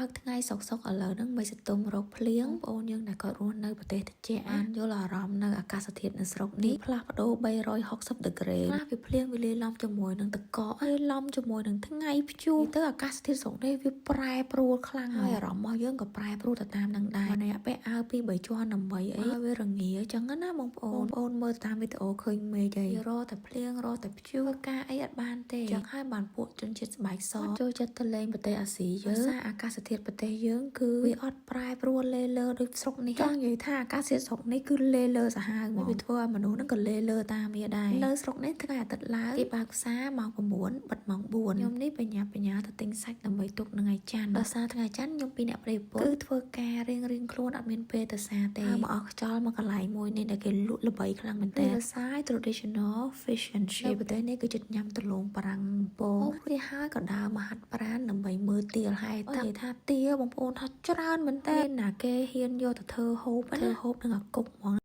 បើកថ្ងៃសុកសុកឥឡូវហ្នឹងមិនសតុំរកភ្លៀងបងប្អូនយើងដែលគាត់រស់នៅប្រទេសត្រជាក់អានយល់អារម្មណ៍នៅអាកាសធាតុនៅស្រុកនេះផ្លាស់ប្ដូរ360 degree ខ្លះវាភ្លៀងវាលាយឡំជាមួយនឹងទឹកកកហើយឡំជាមួយនឹងថ្ងៃព្យុះទៅអាកាសធាតុស្រុកនេះវាប្រែប្រួលខ្លាំងហើយអារម្មណ៍របស់យើងក៏ប្រែប្រួលទៅតាមនឹងដែរម្នាក់ពាក់អាវពីរបីជាន់ដើម្បីអីឲ្យវារងាអញ្ចឹងណាបងប្អូនបងប្អូនមើលតាមវីដេអូឃើញមេឃហើយរកតែភ្លៀងរកតែព្យុះការអីអត់បានទេអញ្ចឹងហើយបានពួកជនជាតិស្បែកសចូលចិត្តទៅលេងប្រទេសអាស៊ីយើងសារអាកាសធាតុប្រទេសយើងគឺវាអត់ប្រែប្រួលលេលើដូចស្រុកនេះចង់និយាយថាអាកាសធាតុស្រុកនេះគឺលេលើសាហាវហ្មងវាធ្វើឲ្យមនុស្សហ្នឹងក៏លេលើតាមវាដែរនៅស្រុកនេះថ្ងៃអាទិត្យឡើងគេបើកផ្សារម៉ោង9បិទម៉ោង4ខ្ញុំនេះបញ្ញាបញ្ញាទៅទិញសាច់ដើម្បីទុកនៅថ្ងៃច័ន្ទដោយសារថ្ងៃច័ន្ទខ្ញុំពីរអ្នកប្តីប្រពន្ធគឺធ្វើការរៀងរៀងខ្លួនអត់មានពេលទៅផ្សារទេហើយមកអស់ខ្យល់មកកន្លែងមួយនេះដែលគេលក់ល្បីខ្លាំងមែនទែន Riverside Traditional Fish and Chip នៅប្រទេសនេះគឺចិត្តញ៉ាំដំឡូងបារាំងពងវាហើយក៏ដើរមកហាត់ប្រាណដើម្បីមើលទាលហើយតែនិយាយថាទាបងប្អូនថាច្រើនមែនតើណាគេហ៊ានយកទៅធ្វើហូបធ្វើហូបនឹងអាគុកហ្មង។